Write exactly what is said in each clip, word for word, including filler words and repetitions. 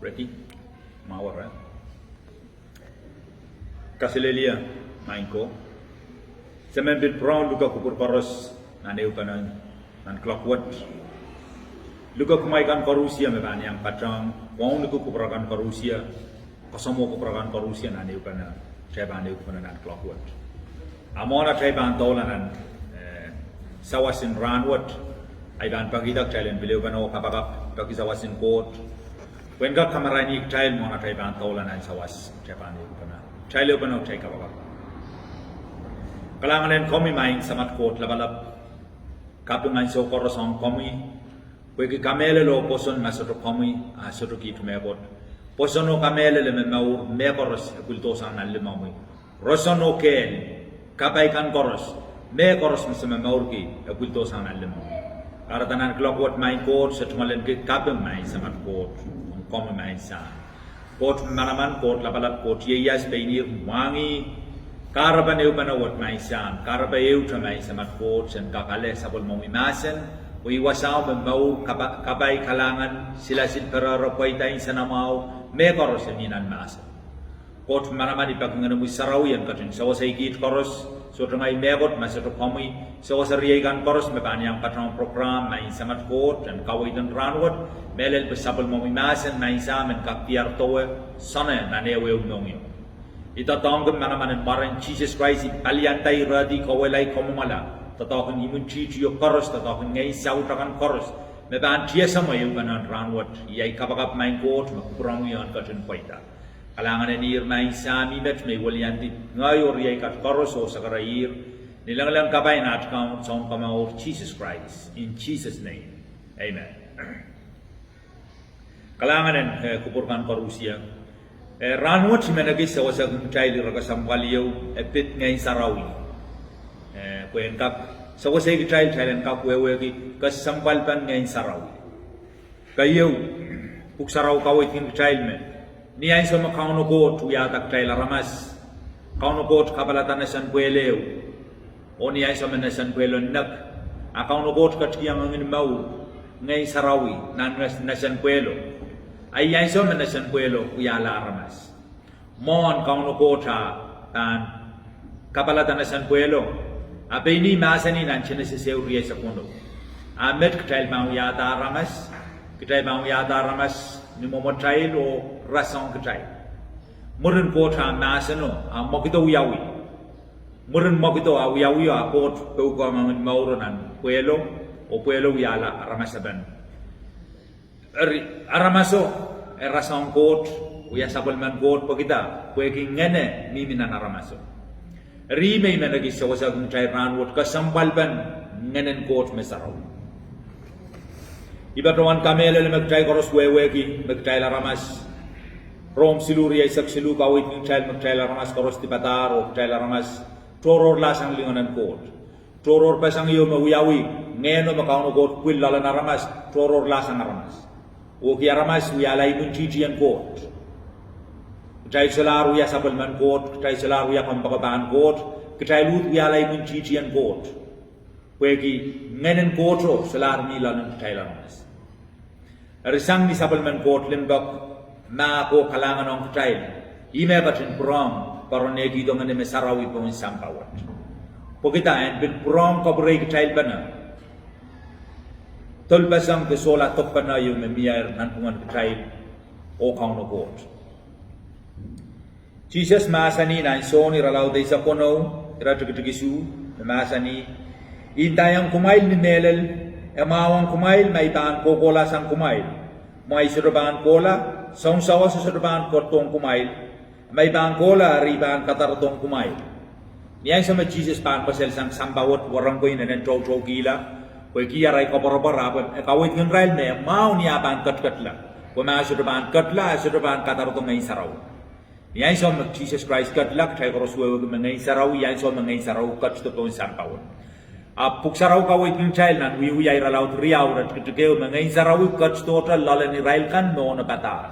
Ricky, mwahu re. Kaselehlie, maing ko. Se men pil pwurehng luke kupwur koaros nan ehupene nan kuloak wet. Luke kumwail kan koarusie me pahn iang patehng, wauneki kupwur akan koarusie, koasoamw kupwur akan koarusie nan ehupene, kitail pahn ehupene nan kuloak wet. A mwohn atail pahn doula nan, eh, sawas en rahnwet, ahi pahn pekihda kitail en pil ehupene oh kapakap, peki sawas en Koht. Pwehn kak kamaraini kitail mwohn atail pahn doula nan sawas, kitail pahn ehupene. Kitail ehupene, kitail kapakap. Kalahngan en komwi maing Samat Koht Lapalap, kaping ansou koaros ong komwi, pwehki kamehlele oh pwoson ma sohte komwi, a sohte kiht mehkot. Pwoson oh kamehlele me mour mehkoaros e pwildohsang nan limomwi. Roson oh kehl, kapai kan koaros, mehkoaros me se momourki, e pwildohsang nan limomwi. Kahrehda nan kuloak wet maing Koht, se tungoalenki kaping maing Samat Koht, ong komwi maing Sahm. Koht manaman, Koht Lapalap, Koht ieias, peinir mwahngih kahrepen ehupene wet maing Sahm, kahrepe ehute maing Samat Koht, sen kak ale sapwellimomwi mahsen, pwe ih wasao me mour, kapa-, kapai, kalahngan, silasil, perepere, pweida, nsenamwahu, mehkoaros e mi nan mahsen. Koht manaman, I peki Ngenomwi Sarawi en ketin sewesei kiht koaros, sohte ngehi mehkot ma sohte komwi, sewese riei kan koaros me pahn iang patehng program, maing Samat Koht, en kaweid en rahnwet, mehlel pwe sapwellimomwi mahsen maing Sahm en kak diar dewe, soane nan ehuehu mohngiong. I doadoahngki manaman en mwaren Sises Krais, I palianda, irehdi, kawehla, I kamwomwala doadoahk en imwintihtio koaros, doadoahk en ngehn saut akan koaros me pahn tiasemwe ehupene en rahnwet. Iei ahi kapakap maing Koht me kupwuromwi en ketin pweida. Kalahngan en ihr maing Sahm, I met me I weliandi ngehi oh riei kat koaros oh sakarahier ni lengileng kapai en at Kaun Sounkomour Sises Krais. In Jesus' name, amen. Kalahngan en, eh, kupwur kan koarusie. Eh, rahnwet I men ekis sewesehkin kitail ire kesempwal ieu, e pid Ngehn Sarawi. Eh, pwe en kak sewesei kitail, kitail en kak wehwehki kesempwalpen Ngehn Sarawi. Keieu, Pwuhk Sarawi kaweidkin kitail me ni ansou me Kauno Koht wiahda kitail aramas, Kauno Koht kapalada nesen pwehlo, oh ni ansou me nesen pwehlo nek, a Kauno Koht ketikihong ngehn mour, Ngehn Sarawi, nan nes-, nesen pwehlo, a ih ansou me nesen pwehlo wiahla aramas, mwohn Kauno Koht a pahn kapalada nesen pwehlo, a pein ih mahsanih nan Senesis ehu rieisek weneu, a met kitail pahn wiahda aramas, kitail pahn wiahda aramas ni mwomwatail oh rasehng kitail. Mwurin Koht a mahseno, a mwekid wiawi. Mwurin mwekid a wiawio, a Koht pwukoahng ngehn mouro nan pwehlo, oh pwehlo wiahla aramasepen. Eri, aramaso e rasehng Koht, wia sapwellimen Koht, pwekida, pwehki Ngehne mihmi nan aramaso. Eri me I men ekis sewesehkin kitail rahnwet kesempwalpen Ngehnen Koht me sarawi. I patohwan kamehlele me kitail koaros wehwehki me kitail aramas, Rom siluh rieisek siluh kaweidkin kitail me kitail aramas koaros dipadahr oh kitail aramas tohrohrlahsang lingan en Koht. Tohrohrpeseng ieu me wiawi, ngehno me Kauno Koht pwil loalen aramas, tohrohrlahsang aramas. Wehwehki aramas wiahla imwintihtien Koht. Kitail solahr wia sapwellimen Koht, kitail solahr wia kompoakepahn Koht, kitail uhd wiahla imwintihtien Koht. Pwehki Ngehnen Kohto solahr mi loalen kitail aramas. Eri sang ni sapwellimen Koht limpoak, mahk oh kalahngan ong kitail, ih me ketin pwurehng poaronehkihdo Ngehne me sarawi pohn sampah wet. Pwekida en pil pwurehng kapwurei kitail pene dolpeseng de sohla dokpene ieu me mieier nanpwungen kitail oh Kauno Koht. Sises mahsanih nan Sohn irelaud eisek weneu, iretikitik isuh, me mahsanih, I ndaiong kumwail ni mehlel, e mwahu ong kumwail ma I pahn kohkohlahsang kumwail. Ma I sohte pahn kohla, sounsawas sohte pahn ketidohng kumwail. Ma I pahn kohla, eri I pahn kadarodohng kumwail. Ni ansou me Sises pahn pweselsang sampah wet, wahnpoaron ko inenen toutoukihla, pwehki arail koapworopwor, ahpw e kaweidkin irail me e mwahu ni ah pahn ketiketla. Pwe ma e sohte pahn ketla, e sohte pahn kadarodohng Ngehn Sarawi. Ni ansou me Sises Krais ketla, kitail koaros wehwehki me Ngehn Sarawi, ansou me Ngehn Sarawi ketido pohn sampah wet. Ahpw Pwuhk Sarawi kaweidkin kitail nan Wiewia irelaud riau, iretikitik ehu, me Ngehn Sarawi ketidohte loalen irail kan me onopada.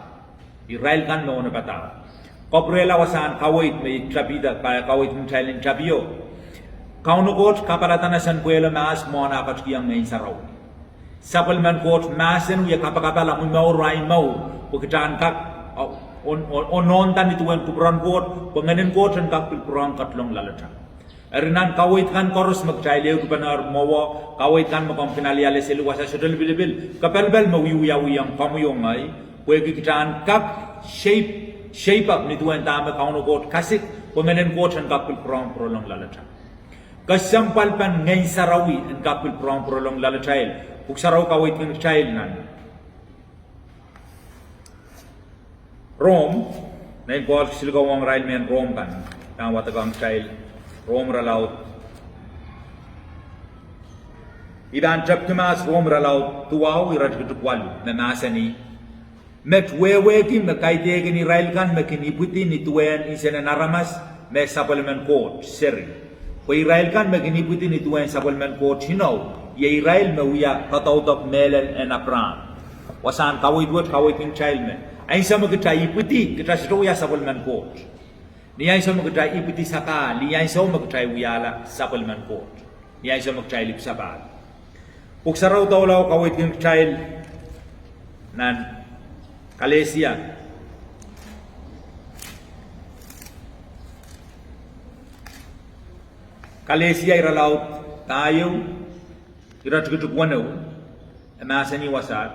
Irail kan me onopada. Kapwurehla wasahn kaweid me I tapihda, ka-, kaweidkin kitail en tapio. Kauno Koht kapalada nesen pwehlo mahs mwohn ah ketikihong Ngehn Sarawi. Sapwellimen Koht mahsen wia kapakapala momour, ahi mour, Pwe kitail en kak, o, o, o, onohnda ni duwen kupwuren Koht, pwe Ngehnen Koht en kak pil pwurehng ketilong loalatail. Eri nan kaweid kan koaros me kitail ehukipene mwowe, kaweid kan me komw kin aliale seli wasa sohte lipilipil, kapalpal me wiewiawiong komwi oh ngehi, pwehki kitail en kak shape, shape up ni duwen dahme Kauno Koht kasik, pwe Ngehnen Koht en kak pil pwurehng pwurelong loalatail. Kesempwalpen Ngehn Sarawi en kak pil pwurehng pwurelong loalatail. Pwuhk Sarawi kaweidkin kitail nan Rom, nein Pohl silikawong irail mehn Rom kan, pahn wadekohng kitail, Rom irelaud. I pahn tepki mahs Rom irelaud duwau, iretikitik waluh, me mahsanih: Met wehwehki me kaidehkin irail kan me kin ipwidi ni duwen nsenen aramas me sapwellimen Koht seri. Pwe irail kan me kin ipwidi ni duwen sapwellimen Koht inou, iei irail me wia kadaudok mehlel en Apraam. Wasahn kaweid wet kaweidkin kitail me, ansou me kitail ipwidi, kitail sohte wia sapwellimen Koht. Ni ansou me kitail ipwidi sapahl, ni ansou me kitail wiahla sapwellimen Koht. Ni ansou me kitail ipwidi sapahl. Pwuhk Sarawi doula kaweidkin kitail nan Kalesia. Kalesia irelaud pahieu, iretikitik weneu, e mahsanih wasaht: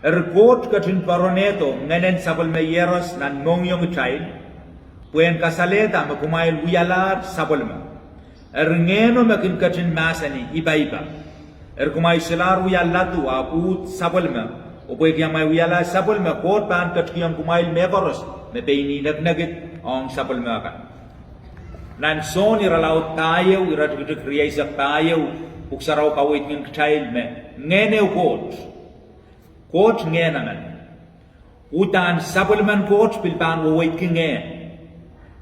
Eri Koht ketin poaronehdo Ngehnen sapwellime Iehros nan mohngiong kitail, pwehn kasalehda me kumwail wialahr sapwellime. Eri Ngehno me kin ketin mahsanih, I paipa. Eri kumwail solahr wia ladu ahpw uhd sapwellime, oh pwehki amwail wialahr sapwellime, Koht pahn ketikihong kumwail mehkoaros me pein ih nekinekid ong sapwellime kan. Nan Sohn irelaud pahieu, iretikitik rieisek pahieu, Pwuhk Sarawi kaweidkin kitail me Ngehn ehu Koht. Koht Ngehn emen. Uhdahn sapwellimen Koht pil pahn weweidki Ngehn.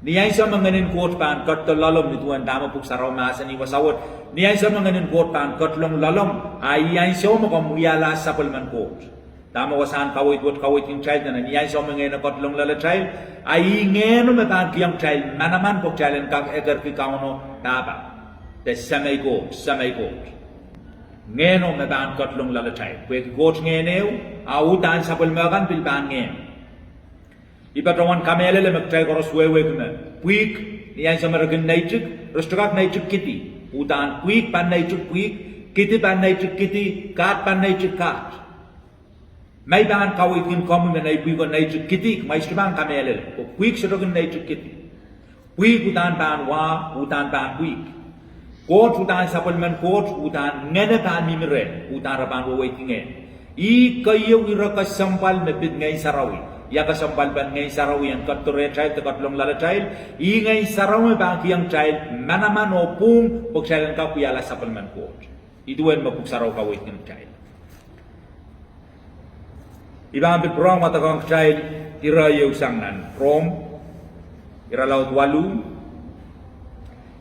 Ni ansou me Ngehnin Koht pahn ketido loalomw, ni duwen dahme Pwuhk Sarawi mahsanih wasa wet, ni ansou me Ngehnin Koht pahn ketilong loalomw, a ih ansou me komw wiahla sapwellimen Koht. Dahme wasahn kaweid wet kaweidkin kitail dene, ni ansou me Ngehno ketilong loalatail, a ih Ngehno me pahn kihong kitail manaman pwe kitail en kak ekerki Kauno Pahpa, de Semei Koht, Semei Koht. Ngehno me pahn ketilong loalatail. Pwehki Koht Ngehn ehu, a uhdahn sapwellime kan pil pahn Ngehn. I patohwan kamehlele me kitail koaros wehwehki me pwihk, ni ansou me re kin neitik, re sohte kak neitik kidi. Uhdahn pwihk pahn neitik pwihk, kidi pahn neitik kidi, kaht pahn neitik kaht. Ma I pahn kaweidkin komwi me nei pwihko neitik kidi, kumwail sohte pahn kamehlele, pwe pwihk sohte kin neitik kidi. Pwihk uhdahn pahn wa, uhdahn pahn pwihk. Koht uhdahn sapwellimen Koht, uhdahn Ngehne pahn mihmi reh, uhdahn re pahn weweidki Ngehn. Ih keieu ire kesempwal me pid Ngehn Sarawi. Ia kesempwalpen Ngehn Sarawi en ketido rehtail de ketilong loalatail? Ih Ngehn Sarawi me pahn kihong kitail manaman oh pwung pwe kitail en kak wiahla sapwellimen Koht. Ih duwen me Pwuhk Sarawi kaweidkin kitail. I pahn pil pwurehng wadekohng kitail ire ieu sang nan Rom, irelaud waluh,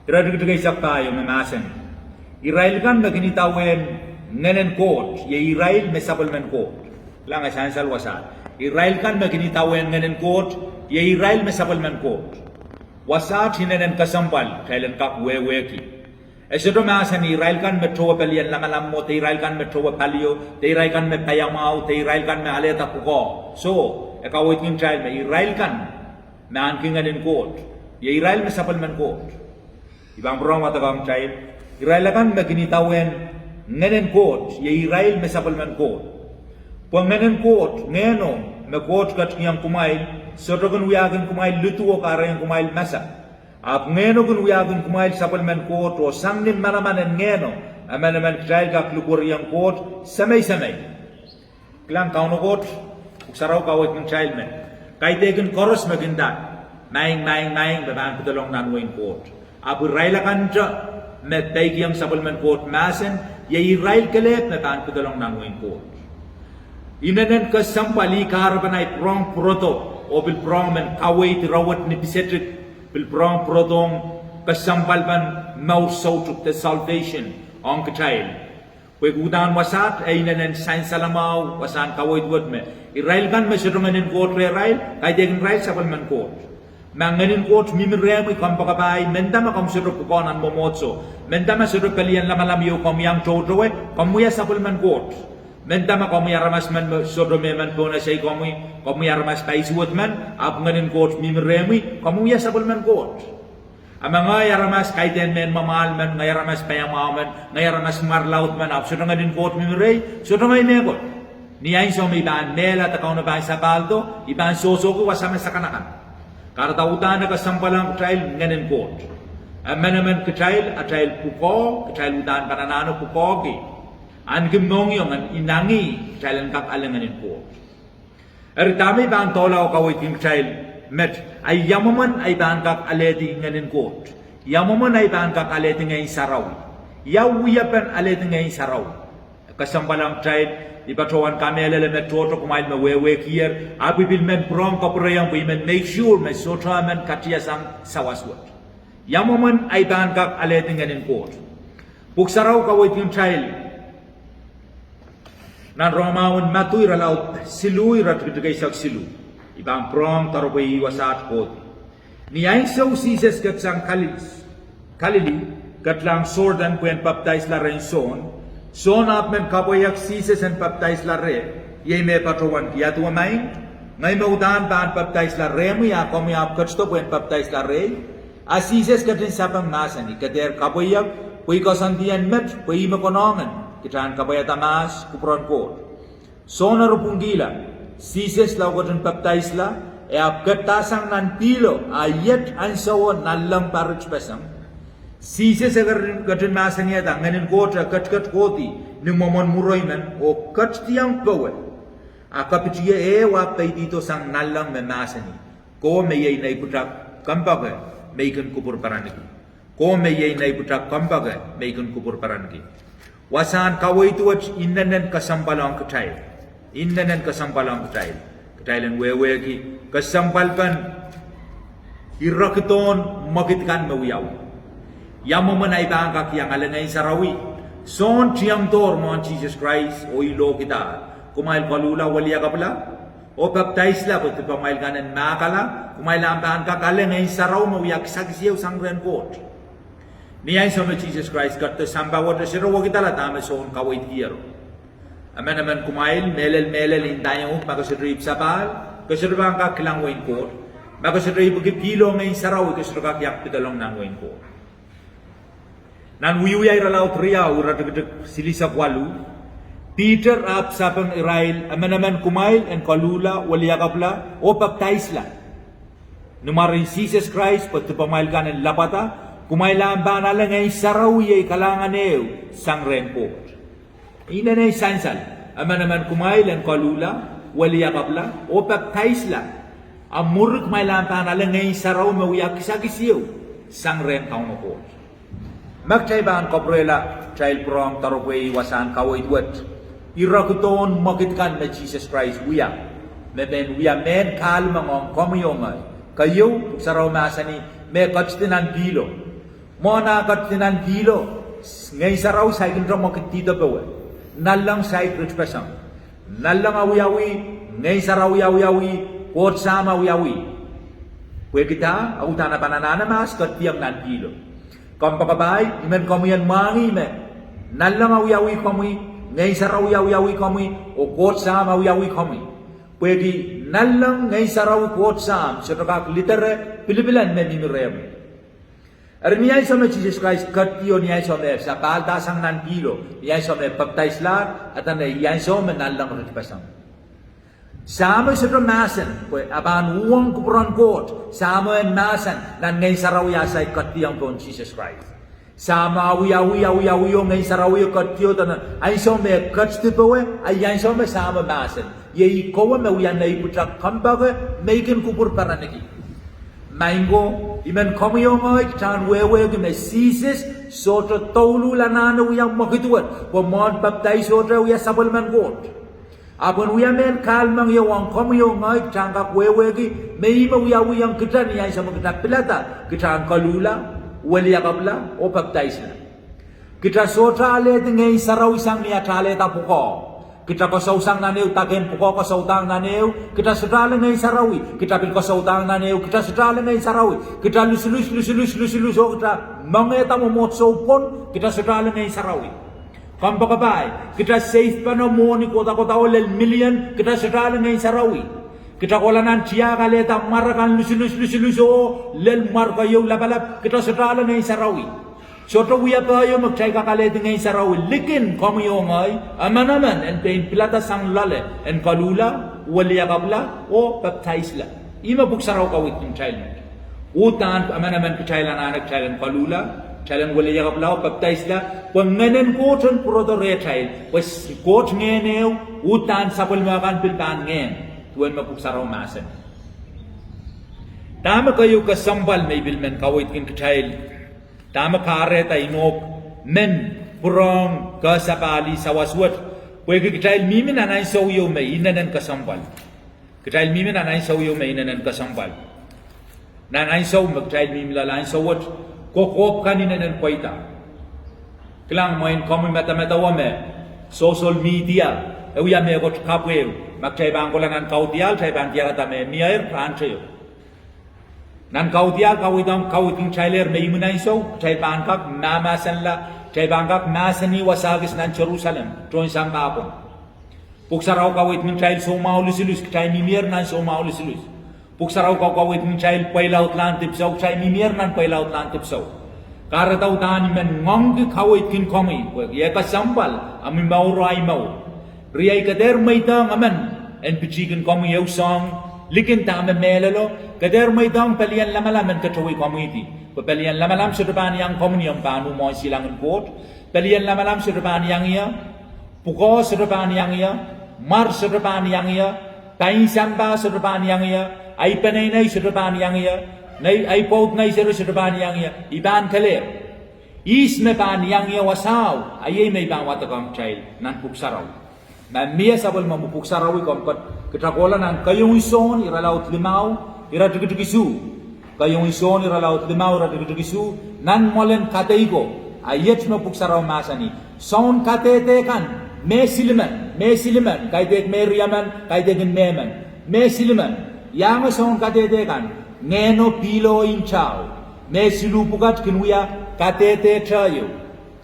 iretikitik eisek pahieu me mahsanih: Irail kan me kin idawehn Ngehnen Koht, iei irail me sapwellimen Koht. Kilang, e sansal wasaht. Irail kan me kin idawehn Ngehnen Koht, iei irail me sapwellimen Koht. Wasaht inenen kesempwal kitail en kak wehwehki. E sohte mahsanih irail kan me towe pelien lamalam mwo, de irail kan me towe palio, de irail kan me paiamwahu, de irail kan me alehda pwukoa. Soh, e kaweidkin kitail me irail kan me ahneki Ngehnin Koht, iei irail me sapwellimen Koht. I pahn pwurehng wadekohng kitail, irail akan me kin idawehn Ngehnen Koht, iei irail me sapwellimen Koht. Pwe Ngehnen Koht, Ngehno me Koht ketikihong kumwail, sohte kin wiahkin kumwail lidu oh kahrehiong kumwail masak. Ahpw Ngehno kin wiahkin kumwail sapwellimen Koht, oh sang ni manaman en Ngehno, emenemen kitail kak likwerihong Koht Semei, Semei. Kilang, Kauno Koht, Pwuhk Sarawi kaweidkin kitail me kaidehkin koaros me kin nda maing, maing, maing, me pahn pedolong nan wehin Koht. Ahpw irail akante me peikiong sapwellimen Koht mahsen, iei irail kelehpw me pahn pedolong nan wehin Koht. Inenen kesempwal, ih kahrepen ahi pwurehng pwurodo, oh pil pwurehng men kaweid ire wet ni pisetik, pil pwurehng pwurodohng kesempwalpen mour soutuk, the salvation, ong kitail. Pwehki uhdahn wasaht e inenen sansal mwahu wasahn kaweid wet me irail kan me sohte Ngehnin Koht rehrail, kaidehkin irail sapwellimen Koht. Ma Ngehnin Koht mihmi rehmwi, kompoakepahi, mendahte ma komw sohte pwukoa nan mwomwohdiso, mendahte ma sohte pelien lamalam ieu komw iang toutowe, komw wia sapwellimen Koht. Mendahte ma komwi aramas men me sohte mehmen pohn esei komwi, komwi aramas paisuwed men, ahpw Ngehn en Koht mihmi rehmwi, komwi wia sapwellimen Koht. A ma ngehi aramas kaidehn mehn mwamwahl men, ngehi aramas paiamwahu men, ngehi aramas mwarlaud men, ahpw sohte Ngehn en Koht mihmi rehi, sohte ngehi mehkot. Ni ansou me I pahn mehla de Kauno pahn sapahldo, I pahn sohsohki wasa me sakanakan. Kahrehda uhdahn e kesempwal ong kitail Ngehn en Koht. Emenemen kitail, atail pwukoa, kitail uhdahn pahn anahne pwukoahki, ahneki mohngiong en inangih kitail en kak ale Ngehn en Koht. Eri dahme I pahn doula oh kaweidkin kitail met, a ia mwomwen ei pahn kak alehdi Ngehn en Koht? Ia mwomwen ei pahn kak alehdi Ngehn Sarawi? Ia wiepen alehdi Ngehn Sarawi? Kesempwal ong kitail, I patohwan kamehlele me tohto kumwail me wehwehkier, ahpw I pil men pwurehng kapwurehiong pwe I men make sure me sohte men katiasang sawas wet. Ia mwomwen ei pahn kak alehdi Ngehn en Koht? Pwuhk Sarawi kaweidkin kitail nan Rongamwahu en Madiu irelaud siluh, iretikitik eisek siluh. I pahn pwurehng doaropwe wasaht kohdi. Ni ansou Sises ketsang Kalil- Kalili, ketlahng Sordan pwehn papdaisla rehn Sohn, Sohn ahpw men kapwaiek Sises en papdaisla reh, iei me patohwanki, Ia duwe maing? Ngehi me uhdahn pahn papdaisla rehmwi, a komwi ahpw ketido pwehn papdaisla rehi? A Sises ketin sapeng mahsanih, Ke dehr kapwaiek, pwe I koasoandi en met, pwe ih me konehng en, kitail en kapwaiada mahs kupwuren Koht. Sohn eri pwungkihla, Sises lao ketin papdaisla, e ahpw ketidahsang nan pihlo, a iet ansowo nanleng paritpeseng. Sises e ketin mahsanihada Ngehn en Koht e ketiket kohdi ni mwomwen mwuroi men oh ketidiong powe. A kapitie ehu ahpw peidihdo sang nanleng me mahsanih, Kowe me iei nei pwutak kompoake, me I kin kupwur perenki. Kowe me iei nei pwutak kompoake, me I kin kupwur perenki. Wasahn kaweid wet inenen kesempwal ong kitail. Inenen kesempwal ong kitail. Kitail en wehwehki kesempwalpen irekidon mwekid kan me wiawi. Ia mwomwen ei pahn kak iang ale Ngehn Sarawi? Sohn tiengdohr mwohn Sises Krais oh ilohkihda, Kumwail koluhla, weliakapwala, oh papdaisla pwe dipamwail kan en mahkala, kumwail ahpw pahn kak ale Ngehn Sarawi me wia kisakis ehu sang rehn Koht. Ni ansou me Sises Krais ketido sampah wet, e sohte wekidala dahme Sohn kaweidkihro. Emenemen kumwail, mehlel mehlel, I ndaiong uhk, ma ke sohte ipwsapahl, ke sohte pahn kak kilang wehin Koht. Ma ke sohte ipwiki pihlo Ngehn Sarawi, ke sohte kak iang pedolong nan wehin Koht. Nan Wiewia irelaud riau, iretikitik silihsek waluh, Piter ahpw sapeng irail, Emenemen kumwail en koluhla, weliakapwala, oh papdaisla ni mwaren Sises Krais pwe dipamwail kan en lapwada, kumwail ahpw pahn ale Ngehn Sarawi, iei kalahngan ehu sang rehn Koht. Inenen sansal, Emenemen kumwail en koluhla, weliakapwala, oh papdaisla, a mwuri kumwail ahpw pahn ale Ngehn Sarawi me wia kisakis ehu sang rehn Kauno Koht. Ma kitail pahn kapwurehla atail pwurehng doaropwe wasahn kaweid wet, irekidon mwekid kan me Sises Krais wia, me men wia mehn kahlemeng ong komwi oh ngehi. Keieu, Pwuhk Sarawi mahsanih, me ketidi nan pihlo. Mwohn ah ketidi nan pihlo, Ngehn Sarawi saikinte mwekidihdo powe. Nanleng saik ritpeseng. Nanleng awiawi, Ngehn Sarawi awiawi, Koht Sahm awiawi. Pwehki dah? A uhdahn e pahn anahne mahs ketidiong nan pihlo. Kompoakepahi, I men komwi en mwahngih me nanleng awiawi komwi, Ngehn Sarawi awiawi komwi, oh Koht Sahm awiawi komwi. Pwehki nanleng, Ngehn Sarawi, Koht Sahm sohte kak lidere pilipilen me mihmi rehmwi. Eri ni ansou me Sises Krais ketido, ni ansou me sapahldahsang nan pihlo, ni ansou me papdaislahr, adene ni ansou me nanleng ritpeseng. Sahmo sohte mahsen pwe e pahn uhwong kupwuren Koht. Sahmo en mahsen nan Ngehn Sarawi a saik ketidiong pohn Sises Krais. Sahmo awiawi, awiawi oh Ngehn Sarawi ketido nan ansou me ketidi powe, a ni ansou me Sahmo mahsen, Iei kowe me wia nei pwutak kompoake, me I kin kupwur perenki. Maing ko, I men komwi oh ngehi kitail en wehwehki me Sises sohte douluhl anahne wia mwekid wet, pwe mwohn papdais sohte wia sapwellimen Koht. Ahpw en wia mehn kahlemeng ieu ong komwi oh ngehi kitail en kak wehwehki me ih me wiawiong kitail ni ansou me kitail pilada kitail en koluhla, weliakapwala, oh papdaisla. Kitail sohte alehdi Ngehn Sarawi sang ni atail alehda pwukoa. Kitail koasousang nan ehu, dahken pwukoa koasoudahng nan ehu, kitail sohte ale Ngehn Sarawi, kitail pil koasoudahng nan ehu, kitail sohte ale Ngehn Sarawi, kitail lusulus, lusulus, lusulus oh kitail mengehda mwomwohdiso pwon, kitail sohte ale Ngehn Sarawi. Kompoakepahi, kita save pene mwohni kohdakohdo lel million, kita sohte ale Ngehn Sarawi. Kita kohla nan tiahk alehda mwar akan lusulus, lusulus oh lel mwar keieu lapalap, kita sohte ale Ngehn Sarawi. Sohte wia peh ieu me kitail kak alehdi Ngehn Sarawi, likin komwi oh ngehi, emenemen en pein pilada sang loale, en koluhla, weliakapwala, oh papidaisla. Ih me Pwuhk Sarawi kaweidki kitail met. Uhdahn emenemen kitail anahne kitail en koluhla, kitail en weliakapwala oh papidaisla, pwe Ngehnen Koht en pwurodo rehtail, pwe Koht Ngehn ehu, uhdahn sapwellime kan pil pahn ngehn, duwen me Pwuhk Sarawi mahsanih. Dahme keieu kesempwal me I pil men kaweidki kitail, dahme kahrehda I nohk men pwurehng kesapahl sawas wet, pwehki kitail mihmi nan ansou ieu me inenen kesempwal. Kitail mihmi nan ansou ieu me inenen kesempwal. Nan ansou me kitail mihmi loale, ansou wet kokohp kan inenen pweida. Kilang, mwein komwi medemedewe me social media e wia mehkot kapw ehu, ma kitail pahn kohla nan kaudiahl, kitail pahn diarada me mier rahnteio. Nan kaudiahl kaweid kaweidki kitailehr me imwin ansou kitail pahn kak mahmahsenla, kitail pahn kak mahsanih wasa kis nan Serusalem tohn sampah pwon. Pwuhk Sarawi kaweidki kitail soumwahu lusulus, kitail mihmier nan soumwahu lusulus. Pwuhk Sarawi kak kaweidki kitail pweilaudlahn dipwisou, kitail mihmier nan pweilaudlahn dipwisou. Kahrehda uhdahn I men ngoangki kaweidki komwi, pwe kesempwal omwi mour oh ahi mour. Riei, ke dehr mweidohng emen en pitihkin komwi ehu soahng likin dahme mehlelo, ke dehr mweidohng pelien lamalam en ketewei komwidi, pwe pelien lamalam sohte pahn iang komwi ni omw pahn uh mwohn silangin Koht. Pelien lamalam sohte pahn iang ie, pwukoa sohte pahn iang ie, mwar sohte pahn iang ie, pain sampah sohte pahn iang ie, ahi peneinei sohte pahn iang ie, nei, ahi pwoud nei seri sohte pahn iang ie, I pahn kelehpw. Ihs me pahn iang ie wasao, a iei me I pahn wadekohng kitail nan Pwuhk Sarawi. Ma mie sapwellimomwi Pwuhk Sarawi, komw ket, kita kohla nan keieun Sohn irelaud limau, iretikitik isuh. Keieun Sohn irelaud limau, iretikitik isuh, nan mwoalen kadeiko, a iet me Pwuhk Sarawi mahsanih: Sounkadehde kan, me silimen, me silimen, kaidehk me riemen, kaidehkin mehmen, me silimen, iange sounkadehde kan, ngehno, pihlo, ntao. Me siluh pwukat kin wia kadehde tehio.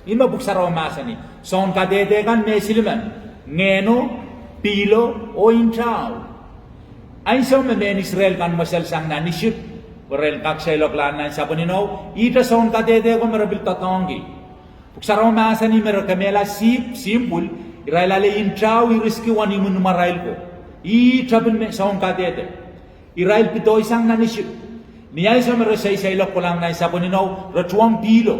Ih me Pwuhk Sarawi mahsanih: Sounkadehde kan me silimen, ngehno, pihlo, oh ntao. Ansou me mehn Israel kan mweselsang nan Isip pwe ren kak seiloaklahn nan sapwen inou, ihte sounkadehde ko me re pil doadoahngki. Pwuhk Sarawi mahsanih me re kemehla sihpw, sihmpwul, irail ale ntao iriski wen imwin imwarail ko. Ihte pil me sounkadehde. Irail pedoisang nan Isip. Ni ansou me re seiseiloak kolahng nan sapwen inou, re tuhwong pihlo.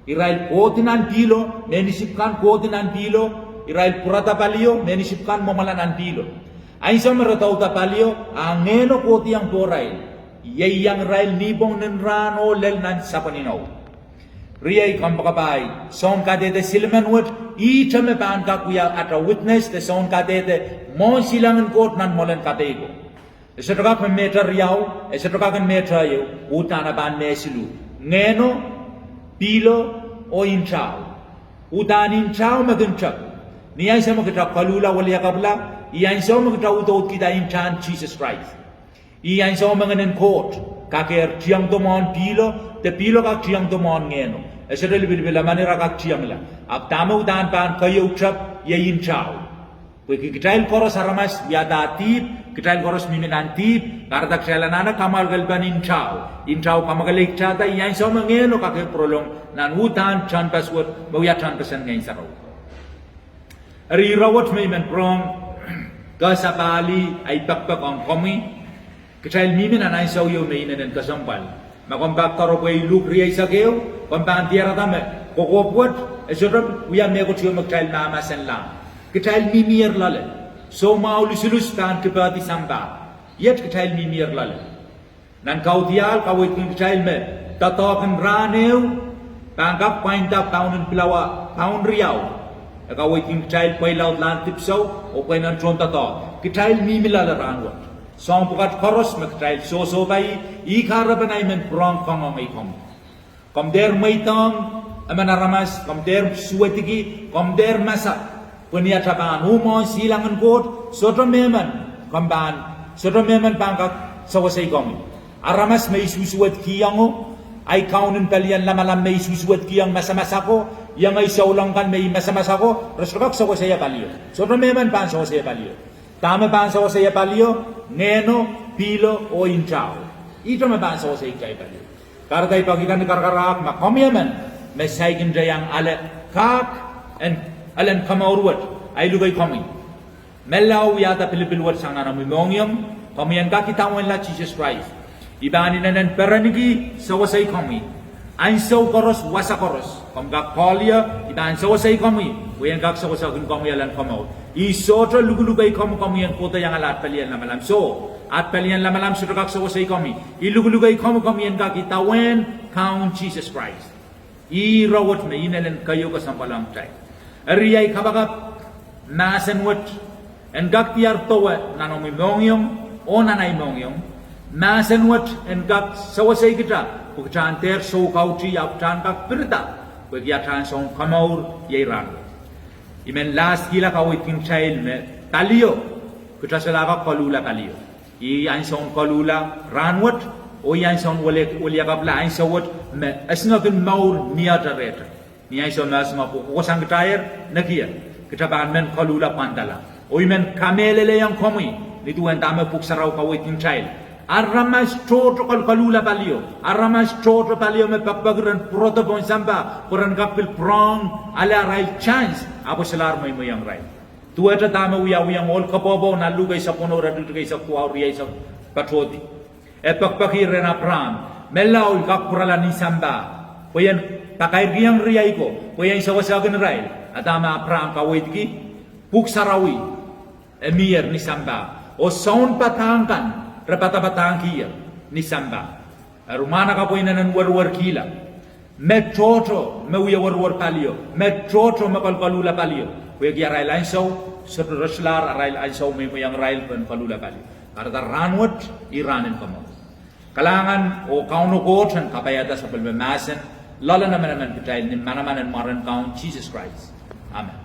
Irail kohdi nan pihlo, mehn Isip kan kohdi nan pihlo. Irail pwurada palio, mehn Isip kan mwomwala nan pihlo. Ansou me re douda palio, a ngehno kohdiong pohrail, ieiang irail nipwong, nin, rahn oh lel nan sapwen inou. Riei, kompoakepahi, sounkadehde silimen wet, ihte me pahn kak wia ata witness de sounkadehde mwohn silangin Koht nan mwoalen kadeiko. E sohte kak me mehte riau, e sohte kak en mehte ieu, uhdahn e pahn me siluh: ngehno, pihlo, oh ntao. Uhdahn ntao me kin tep. Ni ansou me kita koluhla, weliakapwala, ih ansou me kita udoudkihda ntahn Sises Krais. Ih ansou me Ngehnen Koht kakehr tiongdo mwohn pihlo, de pihlo kak tiongdo mwohn ngehno. E sohte lipilipil emen ira kak tiongla. Ahpw dahme uhdahn pahn keieu tep, iei ntao. Pwehki kitail koaros aramas wiahda dihp, kitail koaros mihmi nan dihp, kahrehda kitail anahne kamwakelpen ntao. Ntao kamwakelei kitailehr, ih ansou me ngehno kakehr pwurolong nan uhdahn tehnpas wet me wia tehnpas en Ngehn Sarawi. Eri ire wet me I men pwurehng kesapahlih ahi pekipek ong komwi, kitail mihmi nan ansou ieu me inenen kesempwal. Ma komw pak doaropwe Luk rieisek ehu, komw pahn diarada me kokohp wet e sohte wia mehkot ieu me kitail mahmahsenlahng. Kitail mihmier loale. Soumwahu lusulus pahn kipehdi sampah, iet kitail mihmier loale. Nan kaudiahl kaweidkin kitail me doadoahk en rahn ehu pahn kak pwainda paun en pilawa paun riau. E kaweidkin kitail pweilaudlahn dipwisou oh pweinen tohndoadoahk. Kitail mihmi loale rahnwet. Soahng pwukat koaros me kitail sohsohpai, ih kahrepen ahi men pwurehng kangoange komwi. Komw dehr mweidohng emen aramas, komw dehr suwediki, komw dehr masak, pwe ni atail pahn uh mwohn silangin Koht, sohte mehmen, komw pahn, sohte mehmen pahn kak sewesei komwi. Aramas me I susuwedkihongo, ahi kaunen pelien lamalam me I susuwedkihong masamasako, Iengei souleng kan me I masamasako, re sohte kak sewesei palio. Sohte mehmen pahn sewesei palio. Dahme pahn sewesei palio? Ngehno, pihlo, oh ntao. Ihte me pahn sewesei kitail palio. Kahrehda I peki komwi karakarahk ma komwi emen me saikinte iang ale kak en, elen komour wet, ahi lukei komwi. Menlau wiahda pilipil wet sang nan omwi mohngiong, komwi en kak idawehnla Sises Krais. I pahn inenen perenki sewesei komwi. Ansou koaros, wasa koaros, komw kak call ie, I pahn sewesei komwi, pwe I en kak sewesehkin komwi elen komour. I sohte lukulukei komwi, komwi en kohdo iang ale ahd pelien lamalam. Soh, ahd pelien lamalam sohte kak sewesei komwi. I lukulukei komwi, komwi en kak idawehn Kaun Sises Krais. Ih ire wet me inenen keieu kesempwal ong kitail. Eri ahi kapakap, mahsen wet en kak diar powe nan omwi mohngiong, oh nan ahi mohngiong. Mahsen wet en kak sewesei kita, pwe kita en dehr soukautih, ahpw kita en kak pirida, pwehki atail ansoun komour iei rahnwet. I men last kihla kaweidkin kitail me palio, kita solahr kak koluhla palio. Ih ansoun koluhla rahnwet, oh ih ansoun weliakapwala ansou wet me esingek en mour miehte rehte. Ni ansou me esingek ko kohsang kitail, nekier, kita pahn men koluhla pwandala. Oh I men kamehlelehiong komwi, nin duwen dahme Pwuhk Sarawi kaweidkin kitail. Aramas tohto koluhla palio, aramas tohto palio me pekipeki ren pwurodo pohn sampah, pwe ren kak pil pwurehng ale arail chance, ahpw solahr mweimweiong irail. Duwehte dahme wiawihong ohl koapworopwo nan Luk eisek weneu, iretikitik eisek duwau, rieisek, patohdi. E pekipeki rehn Apraam, menlau I kak pwurala nin sampah, pwe I en pakairkihong riei ko, pwe I en sewesehkin irail. A dahme Apraam kaweidki? Pwuhk Sarawi, e mier nin sampah. Oh sounpadahk kan, re padapadahkier nin sampah. Eri mwahnakapwo inenen weriwerkihla. Me tohto me wie weriwer palio, me tohto me kol- koluhla palio, pwehki arail ansou, sohte re solahr arail ansou mweimweiong irail ren koluhla palio. Kahrehda rahnwet ih rahn en komour. Kalahngan oh Kauno Koht en kapaiada sapwellime mahsen, loalen emenemen kitail ni manaman en mwaren Kaun Sises Krais. Amen.